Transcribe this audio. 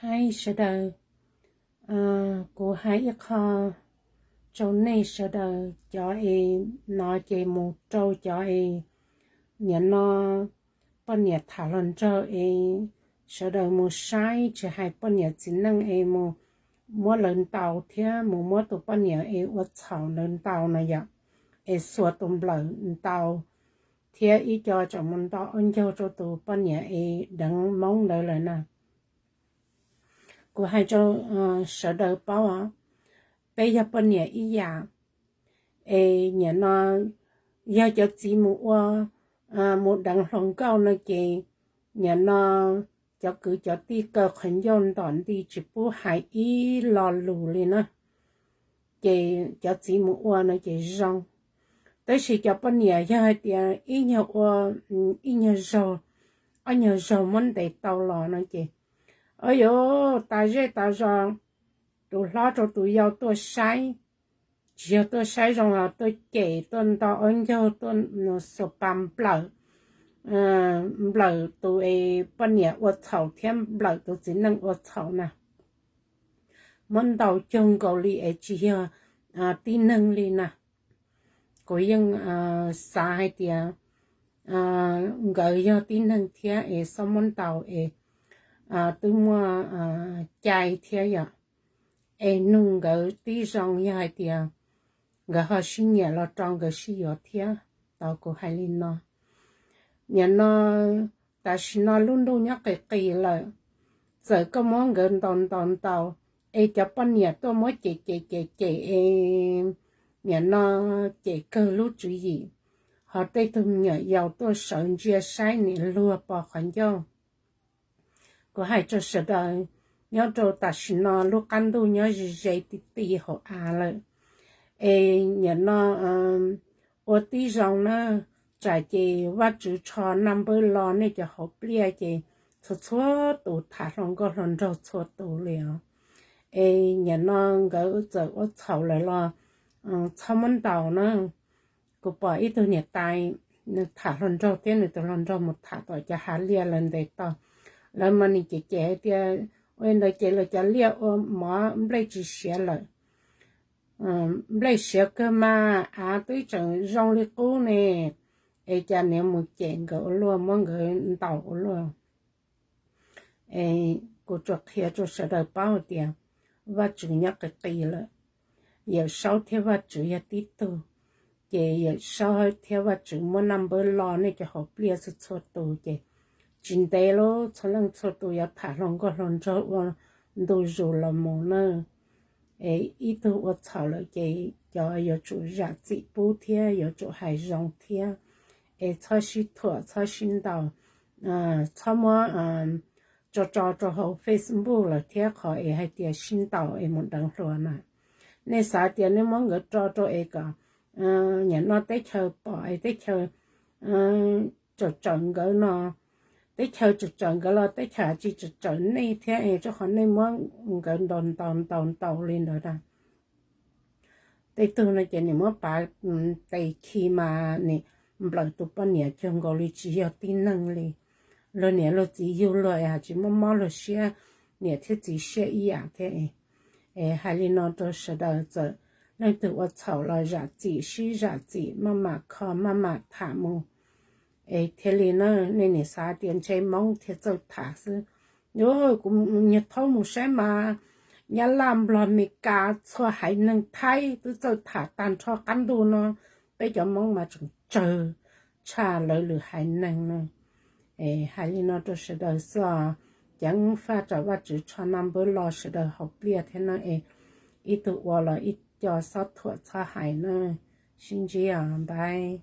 Hi sawv daws, kuv hais ib qho rau nej sawv daws, cov es no ces mus rau cov es nim no poj niam tham hluas nraug es sawv daws mus saib, tsis hais poj niam txiv neej es mus muab lawv ntaus thiab mus muab tus poj niam es ua txhaum ntawd ntaus no yom, es xuas tus nplawm ntaus thiab ib co tseem mus nto ob ncaug rau tus poj niam es deev Hmoob ntawd lawm na. Kuv hais rau sawv daws paub, peb yog poj niam ib yam, es nim no yog cov txiv mus ua, mus deev hluas nkauj no ces nim no cov kwv cov tij kaw qhov ncauj ntom nti tsis pub hais ib lo lus li na. Ces cov txiv mus ua no ces zoo, tab sis cov poj niam yog hais tias ib nyuag ua, ib nyuag zaug, ob nyuag zaug muab ntes tau los no ces, o yuv, tas zej tas zos, tus hlob rau tus yau tuaj saib, tsis yog tuaj saib zoo los tuaj cem, tuaj nto ob ncaug, tuaj xuas pas nplawm, nplawm tus es poj niam ua txhaum thiab nplawm tus txiv neej ua txhaum na. Muab ntaus cuag nkaus li es tsis yog tib neeg li na. Kuv yeej xav hais tias nkawd yog tib neeg thiab es xob muab ntaus es twb muaj cai thiab yom. Es nug nkawd tib zoo, yog hais tias nkawd ho sib nyiam los rau nkawd sib yuav thiab. Tau kuv hais li no, nim no tam sim no lub ntuj nyob qis qis lawm, txawm koj muab nkawd ntaus ntaus ntaus es cov poj niam tuaj muab cem cem cem cem es nim no cem kawg lub tswv yim, ho tej tug me nyuam yaus tuaj sawv ntsia saib nim luag pos qhov ncauj. Kuv hais rau sawv daws, nyob rau tam sim no lub qab ntuj nyob ze ze ti ti hauv av lawm, es nim no ua tib zoo na, tsam ces Vajtswv tsho naj npawb lo nej cov hauv pliaj ces txhua txhua tus tham hluas nkauj hluas nraug txhua tus li os. Es nim no nkawd txawm ua txhaum lawm los txhob muab ntaus na. Kuv pom ib tug niam tais nws tham hluas nraug thiab nws tus hluas nraug mus tham tom cov hav liaj lawv ntes tau. Lawv mas nws cem cem hais tias, ua li ntawd ces lawv cov liaj ua mov nplej tsis siav lawm. Nplej siav kawg mas, av twb tseem zoo li qub ne, es cas niag mus cem nkawd ua luaj, muab nkawd ntaus ua luaj. Kuv tsuas qhia rau sawv daws paub hais tias Vajtswv nyob qis qis lawm. Yawm Saub thiab Vajtswv yog tib tug, ces Yawm Saub thiab Vajtswv muab naj npawb lo nej cov hauv pliaj txhua txhua tus ces tsis ntev lawm txhua leej txhua tus yuav tham hluas nkauj hluas nraug ua ntu zus los mus na. Es ib tug ua txhaum lawm ces cov yuav tsum zam txim pub thiab yuav tsum hais zoo thiab. Es txhob sib thuam txhob sib ntaus, txhob muab tso tso rau hauv Facebook lawm thiab qhov es hais tias sib ntaus es mus deev hluas na. Nej xav tias nej muab nkawd tso rau es kom nim no teb chaws pom es teb chaws tsawm tsawm nkawd no, teb chaws tsawm tsawm nkawd los teb chaws tsis tsawm tsawm nej thiab es rau qhov nej muab nkawd ntaus ntaus ntaus ntaus li ntawd na. Tej tug no ces nim muab pav tes khi mas nim nplawm tus poj niam cuag nkaus li tsis yog tib neeg li. Luag niam luag txiv yug luag es tsis muab mob luag siab, niam thiab txiv siab ib yam thiab. Es hais li no rau sawv daws, txawm leej twg ua txhaum los zam txim, sib zam txim, maj mam kho maj mam tham mus. Es thiaj li na, nej nim xav tias ntshe Hmoob thiaj txawj tham xwb. Kuv nyuag thaub mus saib mas Nyab Laj, Nplog, Mes Kas, txhua haiv neeg, Thaib twb txawj tham tag nrho qab ntuj no. Peb cov Hmoob mas tseem tsawg tshaj lawv lwm haiv neeg na. Es hais li no rau sawv daws xwb os. Ceev faj rau Vajtswv tsho naj npawb lo sawv daws hauv pliaj thiab na es ib tug ua los ib co txhob thuam txhob hais na. Sib ntsib os, bye.